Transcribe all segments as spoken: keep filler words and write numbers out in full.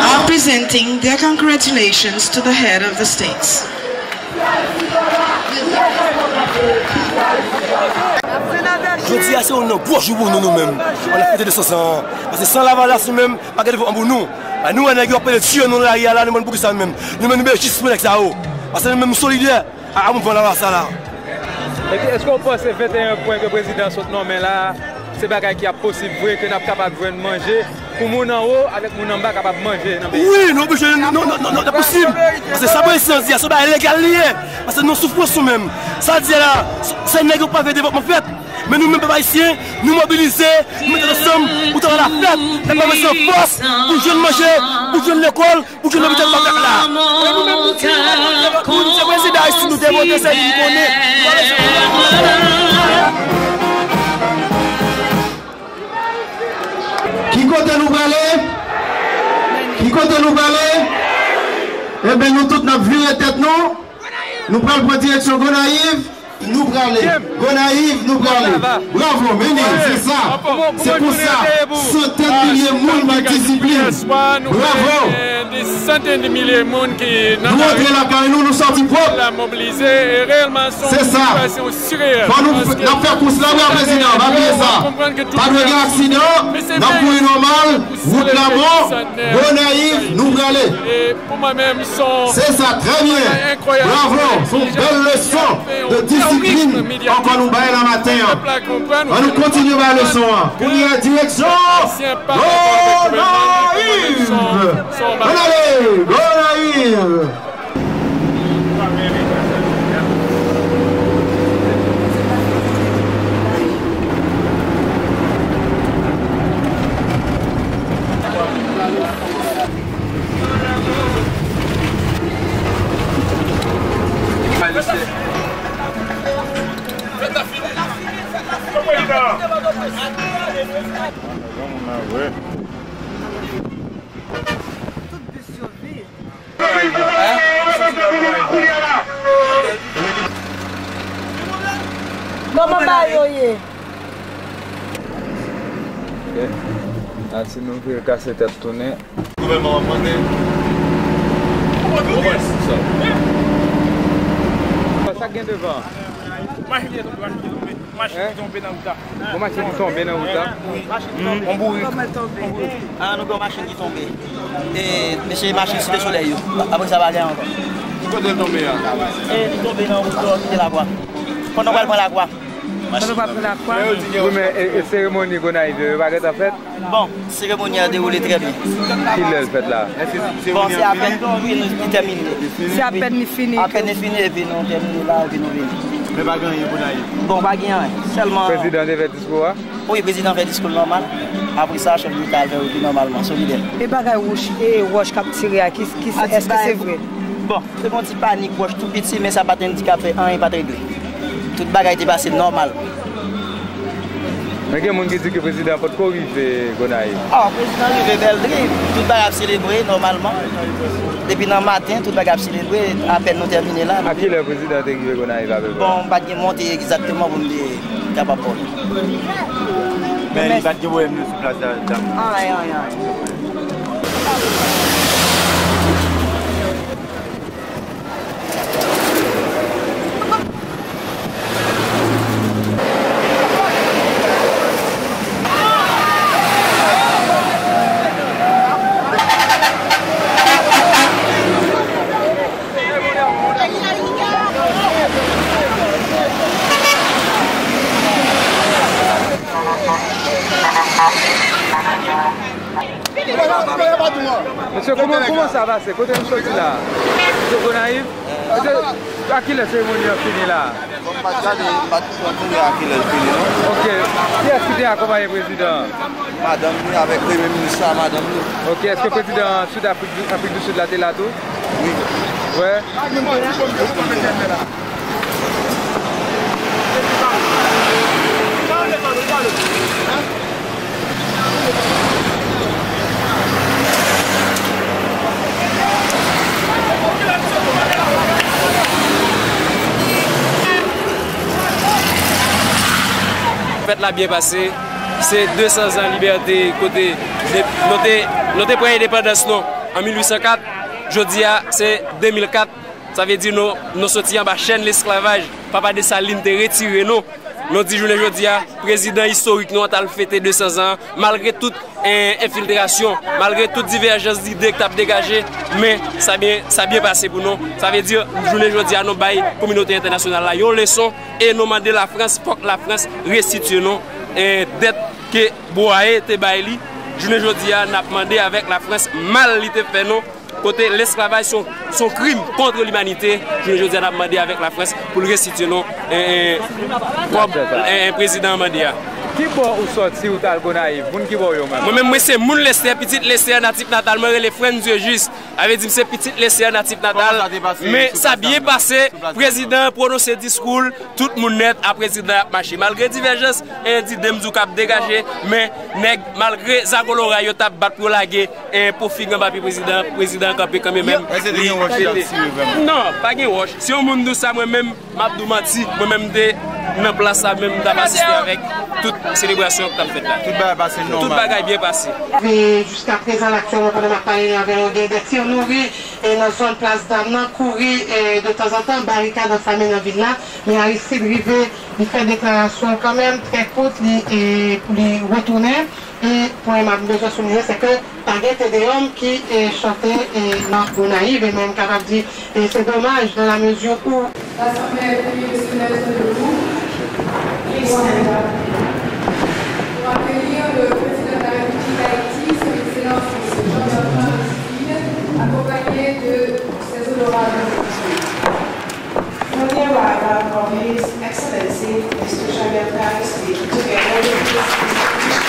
Are presenting their congratulations to the head of the states. Jodi a se yon gwo jou pou nou, nou menm. Ann ap fete de sans lan. Paske san Lavalas nou menm, pa gen devlopman pou nou. A nou wè nèg yo ap pede tiye nou nan lari a la, nou menm poukisa nou menm? Nou menm nou bezwen jistis pou nèg sa yo. Paske nou menm nou solidè a, a mouvman Lavalas sa la. Epi èske w panse venteyen pwen ke prezidan sot nonmen la, se bagay ki ap posib vre, ke n ap kapab jwenn manje pou moun anwo avèk moun anba kapab manje nan peyi? Wi, nou oblije, nou, nou, nou, nou, nou, posib. Paske sa prezidan di a, se yon bagay legal li ye. Paske nou soufrans nou menm. Sa l di a la, se nèg yo pa vle devlopman fèt. Men nou menm pèp ayisyen, nou mobilize, nou mete ansanm pou travay la fèt. N ap avanse an fòs pou jwenn manje, pou jwenn lekòl, pou jwenn lopital pou pèp la. Se prezidan Aristide nou te vote, se li ki konnen. Ki kote nou prale? Ki kote nou prale? Enben, nou tout n ap vire tèt nou. Nou pral pran direksyon Gonayiv. Nou prale. Gonayiv, nou prale. Bravo, men li, se sa. Se pou sa. Santèn milye moun ki disiplin. Bravo. Des centaines de milliers de moun ki nan Nou antre lakay nou, nou sòti pwòp. La mobilize e reyèlman se yon sitiyasyon sireyèl. Fò nou n ap fè kous la, wi, prezidan, pa bliye sa. Pa dwe gen aksidan, n ap kouri nòmal, wout la bon, Gonayiv, nou prale. Pou mwen menm, se yon Se sa, trè byen. Bravo pou bèl leson de disiplin ankò nou bay la maten an. Ann nou kontinye bay leson an. Kounye a, direksyon Gonayiv! Ann ale, Gonayiv! Kòman bagay yo ye? Ati nou vire kase tèt tounen. Gouvènman w ap mande. Ou wè sa? Sa k gen devan? Machin ki tonbe, machin ki tonbe, machin ki tonbe nan wout la. Yon bourik. Yon bourik. Ah, nou gen yon machin ki tonbe. E mesye machin Site Solèy yo. Apre sa pa gen ankò. Ki kote l tonbe a? E li tonbe nan wout la, kite lakwa. Pandan w pral pran lakwa. Pandan w pral pran lakwa. Wi, men e, e seremoni Gonayiv yo, yo pa gentan fèt? Bon, seremoni an dewoule trè byen. Kilè l fèt la? Bon, se apèn, wi, nou tèmine. Se apèn li fini. Apèn li fini, epi nou tèmine la, epi nou vini. Men pa gen anyen pou n ale. Bon, pa gen anyen. Sèlman. Prezidan te fè diskou a? Wi, prezidan fè diskou l nòmal. Apre sa, chèf leta al fè wout li nòmalman, solidè. E bagay wouch, e wòch k ap tire a, ki, ki, èske se vre? Bon, se yon ti panik wòch tou piti, men sa pa t endike fè anyen, pa t regle. Tout bagay te pase nòmal. Men gen moun ki di ke prezidan potko rive Gonayiv. Ah, prezidan rive Bèldri, tout bagay ap selebre nòmalman. Depi nan maten, tout bagay ap selebre, apèn nou tèmine la. A kilè prezidan te rive Gonayiv apeprè? Bon, m pa t gen monte egzakteman pou m te kapab ba w li. Men li pa t gen pwoblèm sou plas Dam. Anyen, anyen, anyen. Mesye, kòman, kòman sa pase? Kote nou soti la? Sou Gonayiv? Mesye, a kilè seremoni an fini la? Bon, m pa t gade, m pa t pran konnen a kilè l fini, non. Ok. Kiyès ki te akonpaye prezidan an? Madanm li avèk premye minis la, madanm li. Ok, èske prezidan Sid Afrik, Afrik di Sid la te la tou? Wi. Wè. Fèt la byen pase. Se de san zan libète kote de, nou te, nou te pran endepandans nou an mil uit san kat. Jodi a, se de mil kat. Sa vle di nou, nou soti anba chèn lesklavaj. Papa Desalin te retire nou. Nou di jounen jodi a, prezidan istorik nou an t al fete de san zan an, malgre tout, eh, enfiltrasyon, malgre tout divèjans dide k t ap degaje, men sa byen, sa byen pase pou nou. Sa vle di, jounen jodi a, nou bay kominote entènasyonal la yon leson e nou mande Lafrans, fòk Lafrans restitye nou, eh, dèt ke Bwaye te bay li. Jounen jodi a, n ap mande avèk Lafrans mal li te fè nou, kote lesklavaj se yon, se yon krim kont limanite. Jounen jodi a, n ap mande avèk Lafrans pou l restitye nou, eh, eh, kòb, eh, eh, prezidan an mande a. Ki bò ou sòti, ou t al Gonayiv? Moun ki bò w yo menm? Mwen menm, mwen se moun Lestè, pitit Lestè, natif natal. Mwen rele Frantz Dieujuste. Sa vle di m se pitit Lestè, natif natal. Men sa byen pase, prezidan an pwononse diskou l, tout moun nèt, a prezidan ap mache. Malgre divèjans, eh, dide m di w k ap degaje, men nèg, malgre zago loray yo t ap bat pou yo lage, eh, pou fig anba pye prezidan, prezidan an kanpe kanmenm. Èske te gen wòch ki t ap tire vrèman? Non, pa gen wòch. Si yon moun di w sa, mwen menm, m ap di w manti. Mwen menm, m te nan plas la, menm m t ap asiste avèk tout selebrasyon k t ap fèt la. Tout bagay pase nòmal. Tout bagay byen pase. E jiskaprezan, aktyèlman, pandan m ap pale avè w, gen de tir nouri, e nan zòn Plas Dam nan, kouri, e de tanzantan, barikad anflame nan vil la. Men Aristide rive, li fè deklarasyon kanmenm trè kout, li, e pou li retounen. E pwen m ap bezwen souliye, se ke pa gen Te Deum ki, e, chante, e, nan Gonayiv, e menm kapab di, e, se domaj dans la mesure où. L'Assemblée est priée de se mettre debout pour accueillir le président de la République d'Haïti, son Excellence Monsieur Jean-Bertrand Aristide, accompagné de ses honorables invités. For the arrival of His Excellency Mister Jean-Bertrand Aristide, together with his distinguished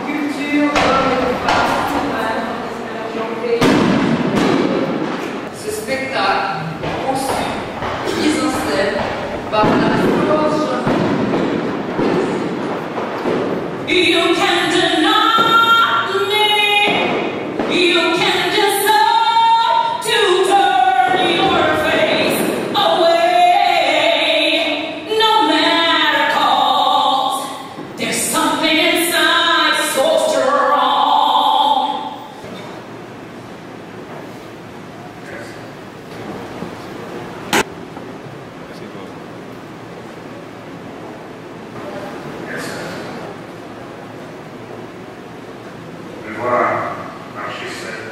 Kilti kòm yon fas pou bay yon peyi. Ce spectacle, conçu, mis en scène par la Florence Jean-Pierre. You can do nothing. You can decide to turn your face away. No matter cost, there's something inside so strong. Devwa mache sèl.